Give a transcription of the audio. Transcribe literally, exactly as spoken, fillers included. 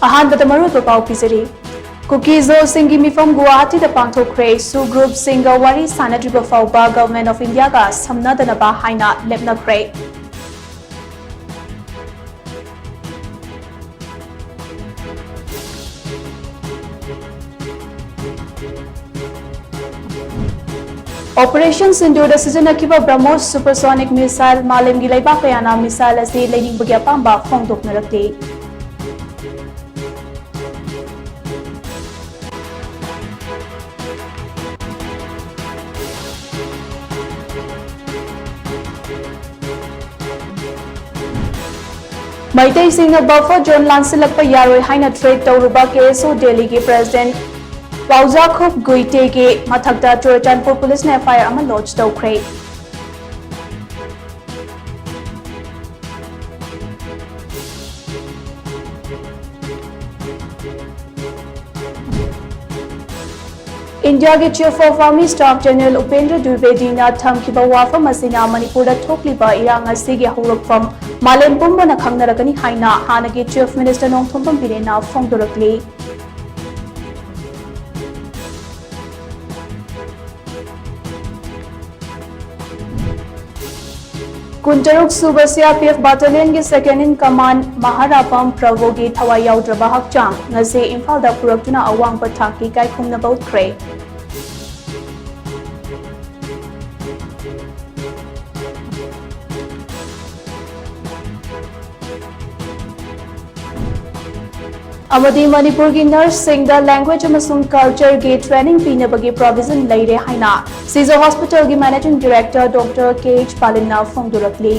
ꯑꯍꯥꯟꯕꯗ ꯃꯔꯨꯑꯣꯏꯕ ꯄꯥꯎ ꯄꯤꯖꯔꯤ꯫ ꯀꯨꯀꯤ ꯖꯣꯁꯤꯡꯒꯤ ꯃꯤꯐꯝ ꯒꯨꯋꯥꯍꯥꯇꯤꯗ ꯄꯥꯡꯊꯣꯛꯈ꯭ꯔꯦ꯫ ꯁꯨ ꯒ꯭ꯔꯨꯞꯁꯤꯡꯒ ꯋꯥꯔꯤ ꯁꯥꯟꯅꯗ꯭ꯔꯤꯕ ꯐꯥꯎꯕ Government of Indiaꯒ ꯁꯝꯅꯗꯅꯕ ꯍꯥꯏꯅ ꯂꯦꯞꯅꯈ꯭ꯔꯦ꯫ Operation ꯁꯤꯟꯗꯨꯔꯗ ꯁꯤꯖꯤꯟꯅꯈꯤꯕ BrahMos supersonic missile ꯃꯥꯂꯦꯝꯒꯤ ꯂꯩꯕꯥꯛ ꯀꯌꯥꯅ missile ꯑꯁꯤ ꯂꯩꯅꯤꯡꯕꯒꯤ ꯑꯄꯥꯝꯕ ꯐꯣꯡꯗꯣꯛꯅꯔꯛꯂꯤ꯫ ꯃꯩꯇꯩꯁꯤꯡꯅ buffer zone ꯂꯥꯟꯁꯤꯜꯂꯛꯄ ꯌꯥꯔꯣꯏ ꯍꯥꯏꯅ threat ꯇꯧꯔꯨꯕ KSO Delhiꯒꯤ President ꯄꯥꯎꯖꯥꯈꯨꯞ ꯒꯨꯏꯇꯦꯒꯤ ꯃꯊꯛꯇ ꯆꯨꯔꯆꯥꯟꯄꯨꯔ ꯄꯨꯂꯤꯁꯅ FIR ꯑꯃ lodge ꯇꯧꯈ꯭ꯔꯦ꯫ ꯏꯟꯗꯤꯌꯥꯒꯤ Chief of Army Staff General Upendra ꯗ꯭ꯋꯤꯕꯦꯗꯤꯅ ꯊꯝꯈꯤꯕ ꯋꯥꯐꯝ ꯑꯁꯤꯅ ꯃꯅꯤꯄꯨꯔꯗ ꯊꯣꯛꯂꯤꯕ ꯏꯔꯥꯡ ꯑꯁꯤꯒꯤ ꯍꯧꯔꯛꯐꯝ ꯃꯥꯂꯦꯝ ꯄꯨꯝꯕꯅ ꯈꯪꯅꯔꯛꯀꯅꯤ ꯍꯥꯏꯅ ꯍꯥꯟꯅꯒꯤ Chief Minister ꯅꯣꯡꯊꯣꯝꯕꯝ ꯕꯤꯔꯦꯟꯅ ꯐꯣꯡꯗꯣꯔꯛꯂꯤ꯫ ꯀꯨꯟꯇꯔꯨꯛ ꯁꯨꯕ CRPF battalionꯒꯤ second in command ꯃꯍꯥꯔꯥꯄꯝ ꯄ꯭ꯔꯚꯨꯒꯤ ꯊꯋꯥꯏ ꯌꯥꯎꯗ꯭ꯔꯕ ꯍꯛꯆꯥꯡ ꯉꯁꯤ ꯏꯝꯐꯥꯜꯗ ꯄꯨꯔꯛꯇꯨꯅ ꯑꯋꯥꯡꯕ ꯊꯥꯛꯀꯤ ꯏꯀꯥꯏ ꯈꯨꯝꯅꯕ ꯎꯠꯈ꯭ꯔꯦ꯫ ꯑꯃꯗꯤ ꯃꯅꯤꯄꯨꯔꯒꯤ nurseꯁꯤꯡꯗ language ꯑꯃꯁꯨꯡ cultureꯒꯤ training ꯄꯤꯅꯕꯒꯤ provision ꯂꯩꯔꯦ ꯍꯥꯏꯅ ꯁꯤꯖ Hospitalꯒꯤ Managing Director Doctor K H ꯄꯥꯂꯤꯟꯅ ꯐꯣꯡꯗꯣꯔꯛꯂꯤ꯫